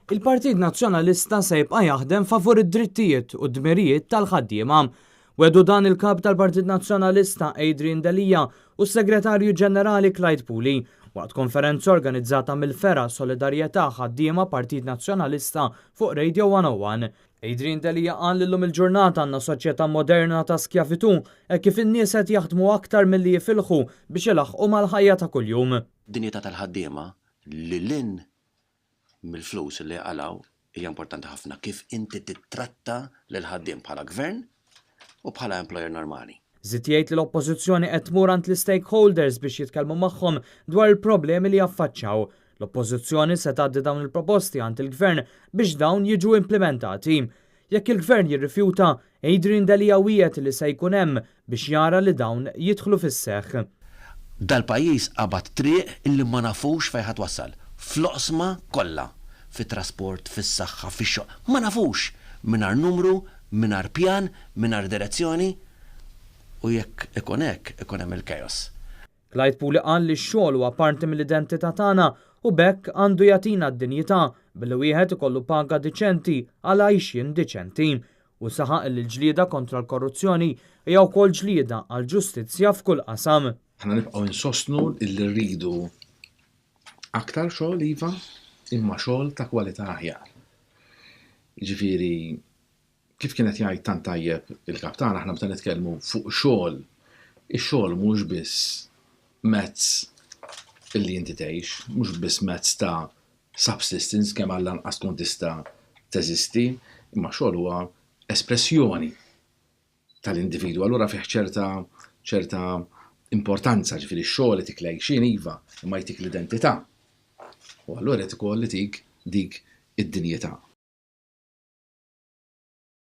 Il-Partit Nazzjonalista se jibqa' jaħdem favur id-drittijiet u d-dmirijiet tal-ħaddiema. Wiegħdu dan il-Kap tal-Partit Nazzjonalista Adrian Delia u s-Segretarju Ġenerali Clyde Puli waqt konferenza organizzata mill-Fergħa Solidarjetà Ħaddiema Partit Nazzjonalista fuq Radio 101. Adrian Delia qal li llum il-ġurnata għandna soċjetà moderna ta' skjavitu hekk kif in-nies qed jaħdmu aktar milli jifilħu biex ilaħħqu mal-ħajja ta' kuljum. Dinjità tal-ħaddiema lil hinn mill-flus li jaqalgħu hija importanti ħafna kif inti tittratta lill-ħaddiem bħala gvern u bħala employer normali. Żied jgħid li l-Oppożizzjoni qed tmur għand l-istakeholders biex jitkellmu magħhom dwar il-problemi li jaffaċċaw. L-Oppożizzjoni se tgħaddi dawn il-proposti għand il-Gvern biex dawn jiġu implimentati. Jekk il-Gvern jirrifjuta, Adrian Delia wiegħed li se jkun hemm biex jara li dawn jidħlu fis-seħħ. Dal-pajjiż qabad triq illi ma nafux fejn ħa twassal. Fl-oqsma kollha. Fit-trasport, fis-saħħa, fix-xogħol. Ma nafux! Mingħajr numru, mingħajr pjan, mingħajr direzzjoni. U jekk ikun hekk, ikun hemm il-chaos. Clyde Puli qal li x-xogħol huwa parti mill-identità tagħna u b'hekk għandu jagħtina d-dinjità billi wieħed ikollu paga diċenti għal għajxien diċenti. Hu saħaq li l-ġlieda kontra l-korruzzjoni hija wkoll ġlieda għall-ġustizzja f'kull qasam. Aħna nibqgħu insostnu li rridu aktar xogħol iva, imma xogħol ta' kwalità aħjar. Jiġifieri kif kien qed jgħid tant tajjeb il-kap tagħna aħna meta nitkellmu fuq xogħol, ix-xogħol mhux biss mezz illi inti tgħix, mhux biss mezz ta' subsistence kemm għall-anqas tkun tista' teżisti, imma xogħol huwa espressjoni tal-individwu, allura fih ċerta ċerta importanza, ġifieri x-xogħol itik l-għixien iva, imma jtik l-identità. U allura jrid ukoll itik dik id-dinjità.